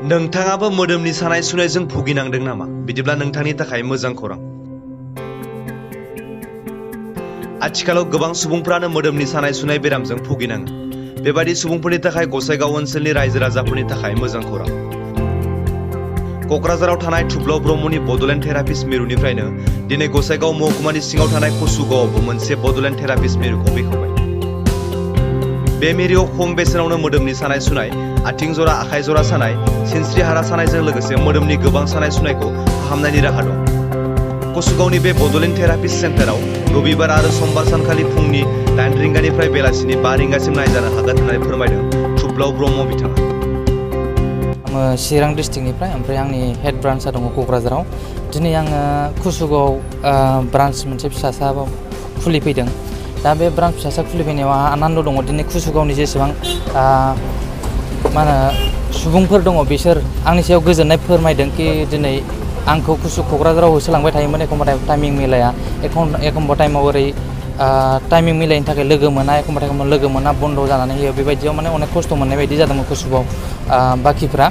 नोंथाङाबो मोदोमनि सानाय सुनायजों भुगिनांदों नामा? बिदिब्ला नोंथांनि थाखाय मोजां खौरां। आथिखालाव गोबां सुबुंफ्रानो मोदोमनि सानाय सुनाय बेरामजों भुगिनाङो। बेबादि सुबुंफोरनि थाखाय गसाइगाव ओनसोलनि रायजो राजाफोरनि थाखाय मोजां खौरां। क'क्राझाराव थानाय थुब्लाव ब्रह्मनि बड'लेण्ड थेरापिस्ट मिरुनिफ्रायनो दिनै गसाइगाव महकुमानि सिङाव थानाय कसुगावआवबो मोनसे बड'लेण्ड थेरापिस्ट मिरुखौ बेखेवबाय। बे मिरुआव खम बेसेनावनो मोदोमनि सानाय सुनाय, आथिं जरा आखाइ जरा सानाय, सिनस्रि हारा सानायजों लोगोसे मोदोमनि गोबां सानाय सुनायखौ फाहामनायनि राहा दं। कसुगावनि बे बड'लेण्ड थेरापिस्ट सेन्टाराव रबिबार आरो समबार सानखालि फुंनि 8 रिंगानिफ्राय बेलासिनि 5 रिंगासिम नायजानो हागोन होननानै फोरमायदों थुब्लाव ब्रह्म बिथाङा। आङो चिरां डिस्ट्रिक्टनिफ्राय, ओमफ्राय आंनि हेड ब्रान्चआ दङ क'क्राझाराव। दिनै आङो कसुगावआव ब्रान्च मोनसे फिसासा खुलिफैदों। दा बे ब्रान्च फिसासा खुलिफैनायाव आंहा आनन्द दङ। दिनै कसुगावनि जेसेबां सुबुंफोर दङ बिसोर आंनि सायाव गोजोननाय फोरमायदों कि दिनै आंखौ क'क्राझाराव होसोलांबाय थायोमोन, एखमबा टाइमिं मिलाया, एखमबा टाइमाव ओरै टाइमिं मिलायनो थाखाय लोगो मोना, एखमबा टाइमाव लोगो मोना, बन्द' जानानै होयो। बेबायदियाव माने अनेक खस्थ' मोननाय बायदि जादोंमोन कसुगाव बाखिफ्रा।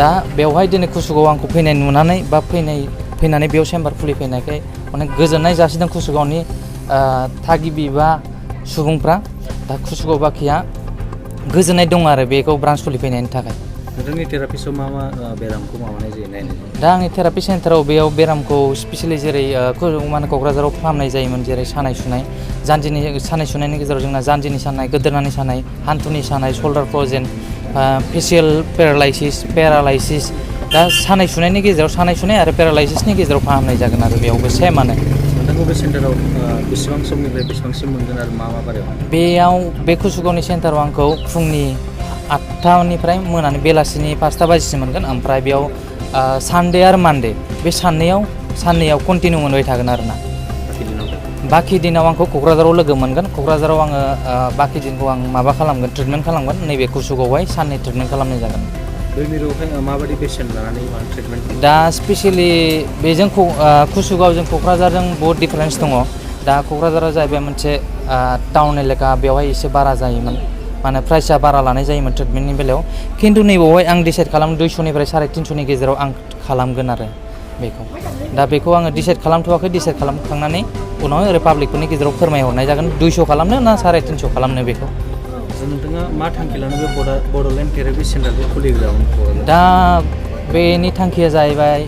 दा बेवहाय दिनै कसुगाव आंखौ फैनाय नुनानै बा फैनानै बेयाव चेम्बार खुलिफैनायखाय अनेक गोजोननाय जासिदों कसुगावनि थागिबि बा सुबुंफ्रा। दा कसुगाव बाखिया गोजोननाय दं आरो बेखौ ब्रान्च खुलिफैनायनि थाखाय। नोंथांनि थेरापिस्टआव मा मा बेरामखौ माबानाय जायो नायनाय जायो? दा आंनि थेरापि सेन्टाराव बेयाव बेरामखौ स्पेसियेलि जेरै क'क्राझाराव फाहामनाय जायोमोन, जेरै सानाय सुनाय, जानजिनि सानाय सुनायनि गेजेराव जोंना जानजिनि सानाय, गोदोनानि सानाय, हान्थुनि सानाय, शल्डार फ्रजेन, फेसियेल पेरालाइसिस। दा सानाय सुनायनि गेजेराव सानाय सुनाय आरो पेरालाइसिसनि गेजेराव फाहामनाय जागोन आरो बेयावबो सेमानो। नोंथांखौ बे सेन्टाराव बेसेबां समनिफ्राय बेसेबांसिम मोनगोन आरो मा मा बारायाव? बेयाव बे कसुगावनि सेन्टाराव आंखौ फुंनि 8टानिफ्राय मोनानि बेलासिनि 5टा बाजिसिम मोनगोन। ओमफ्राय बेयाव सानडे आरो मानडे बे साननैयाव कन्टिनिउ मोनबाय थागोन आरो ना। बाखि दिनाव आंखौ क'क्राझाराव लोगो मोनगोन। क'क्राझाराव आङो बाखि दिनखौ आं माबा खालामगोन, ट्रिटमेन्ट खालामगोन। नैबे कसुगावहाय साननै ट्रिटमेन्ट खालामनाय जागोन। बे मिरुआवहाय माबायदि बेसेन लानानै ट्रिटमेन्ट? दा स्पेसियेलि बेजों कसुगावजों क'क्राझारजों बहुद डिफारेन्स दङ। दा क'क्राझारा जाहैबाय मोनसे टाउन एलेका, बेवहाय एसे बारा जायोमोन, माने प्राइसआ बारा लानाय जायोमोन ट्रिटमेन्टनि बेलायाव। खिन्थु नैबावहाय आं डिसाइड खालाम 200निफ्राय 350नि गेजेराव आं खालामगोन आरो बेखौ। दा बेखौ आङो डिसाइड खालामथ'वाखै। डिसाइड खालामखांनानै उनाव ओरै पाब्लिकफोरनि गेजेराव फोरमायहरनाय जागोन 200 खालामनो ना 350 खालामनो बेखौ। नोंथाङा मा थांखि लानो बे बड'लेण्ड थेरापिस्ट सेन्टारखौ खुलिग्रामोन? दा बेनि थांखिया जाहैबाय,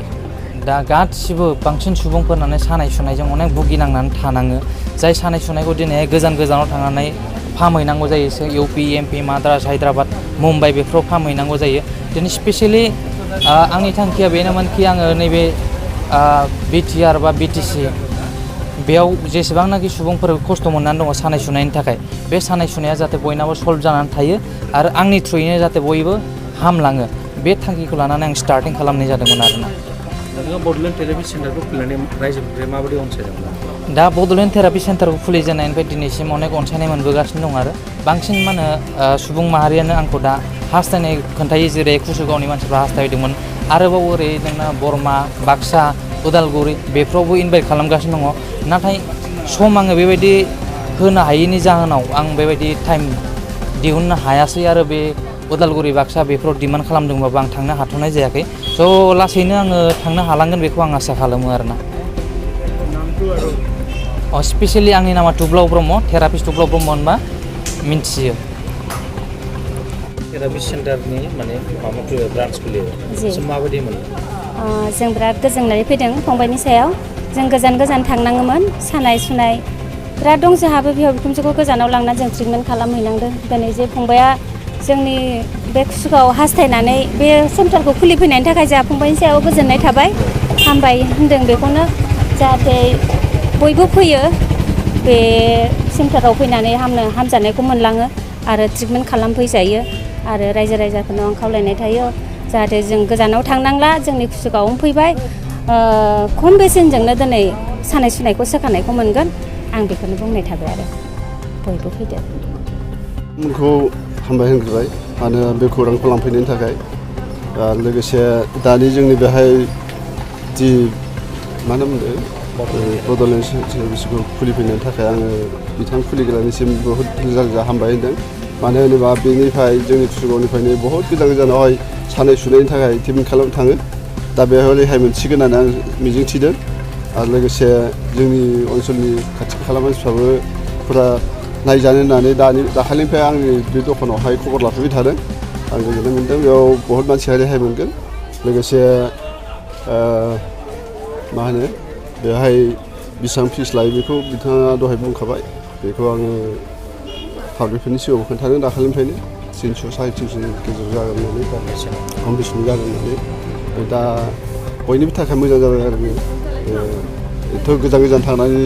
दा गासिबो बांसिन सुबुंफोरानो सानाय सुनायजों अनेक भुगिनांनानै थानाङो। जाय सानाय सुनायखौ दिनैहाय गोजानाव थांनानै फाहामहैनांगौ जायो, इउपि, एमपि, माद्रास, हायद्राबाद, मुम्बाइ बेफोराव फाहामहैनांगौ जायो। दिनै स्पेसियेलि आंनि थांखिया बेनोमोन कि आङो नैबे बिटिआर बा बिटिसि बेयाव जेसेबांनाखि सुबुंफोर खस्थ' मोननानै दङ सानाय सुनायनि थाखाय, बे सानाय सुनाया जाहाथे बयनाबो सल्भ जानानै थायो आरो आंनि थ्रुयैनो जाहाथे बयबो हामलाङो, बे थांखिखौ लानानै आं स्टार्टिं खालामनाय जादोंमोन आरोना। नोंथाङा बड'लेण्ड थेरापि सेन्टारखौ खुलिनानै रायजोनिफ्राय माबायदि अनसायदोंमोन? दा बड'लेण्ड थेरापि सेन्टारखौ खुलिजेननायनिफ्राय दिनैसिम अनेक अनसायनाय मोनबोगासिनो दं आरो बांसिन सुबुं माहारियानो आंखौ दा हास्थायनाय खोन्थायो। जेरै कसुगावनि मानसिफ्रा हास्थायदोंमोन, आरोबाव ओरै नोंना बरमा, बाक्सा, उदालगुरि बेफोरावबो इनभाइट खालामगासिनो दङ। नाथाय आङो बेबायदि होनो हायैनि जाहोनाव आं बेबायदि टाइम दिहुननो हायासै आरो बे उदालगुरि, बाक्सा बेफोराव डिमान्ड खालामदोंबाबो आं थांनो हाथ'नाय जायाखै। स' लासैनो आङो थांनो हालांगोन बेखौ आं आसा खालामो आरोना। स्पेसियेलि आंनि नामा थुब्लाव ब्रह्म, थेरापिस्ट थुब्लाव ब्रह्म होनबा मिन्थियो। थेरापिस्ट सेन्टारनि माने माबा ब्रान्च खुलियो, माबायदि मोनो? जों बिराद गोजोननाय फैदों फंबायनि सायाव। जों गोजान थांनाङोमोन, सानाय सुनाय बिराद दं जोंहाबो, बिहाव बिखुनजोखौ गोजानाव लांनानै जों ट्रिटमेन्ट खालामहैनांदों। दिनै जे फंबाया जोंनि बे कसुगाव हास्थायनानै बे सेन्टारखौ खुलिफैनायनि थाखाय जोंहा फंबायनि सायाव गोजोननाय थाबाय। हामबाय होनदों बेखौनो, जाहाथे बयबो फैयो बे सेन्टाराव फैनानै हामजानायखौ मोनलाङो आरो ट्रिटमेन्ट खालामफैजायो। आरो रायजो राजाफोरनाव आं खावलायनाय थायो, जाहाथे जों गोजानाव थांनांला, जोंनि कसुगावआवनो फैबाय, खम बेसेनजोंनो दिनै सानाय सुनायखौ सोखानायखौ मोनगोन। आं बेखौनो बुंनाय थाबाय आरो बयबो फैदो। नोंखौ हामबाय होनग्रोबाय मानो बे खौरांखौ लांफैनायनि थाखाय। लोगोसे दानि जोंनि बेहाय जि मा होनोमोन बड'लेण्ड थेरापिस्टखौ खुलिफैनायनि थाखाय आङो बिथां खुलिग्रानिसिम बहुद रोजा हामबाय होनदों। मानो होनोबा बेनिफ्राय जोंनि कुसुगावनिफ्रायनो बहुत गोजान गोजानावहाय सानाय सुनायनि थाखाय ट्रिटमेन्ट खालामनो थाङो दा बेवहाय रेहाय मोनसिगोन होननानै आं मिजिंथिदों आरो लोगोसे जोंनि ओनसोलनि खाथि खाला मानसिफ्राबो फुरा नायजानो होननानै दाखालिनिफ्राय आंनि बे दखानावहाय खबर लाफैबाय थादों आं गोजोननाय मोनदों बेयाव बहुत मानसिया रेहाय मोनगोन लोगोसे मा होनो बेहाय बेसेबां फिस लायो बेखौ बिथाङा दहाय बुंखाबाय बेखौ आङो पाब्लिकफोरनि सिगाङाव खोन्थादों दाखालिनिफ्रायनो 300 350 गेजेराव जागोन होननानै खम बेसेननि जागोन होननानै दा बयनिबो थाखाय मोजां जाबाय आरो एथ' गोजान गोजान थांनानै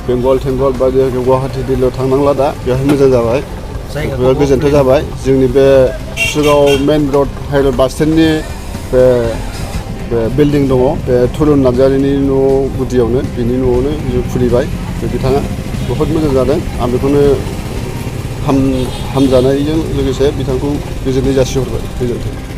बेंगल थेंगल बा गुवाहाटि दिल्लीयाव थांनांला दा बेवहाय मोजां जाबाय बेवहाय गोजोन्थों जाबाय जोंनि बे कुसुगाव मेन रड हाइरड बास स्टेन्डनि बे बिल्डिं दङ बे थुरुन नार्जारिनि न' गुदियावनो बिनि न'आवनो खुलिबाय बिथाङा बहुत मोजां जादों आं बेखौनो हामजानायजों लोगोसे बिथांखौ गोजोननाय जासिहरबाय गोजोन्थों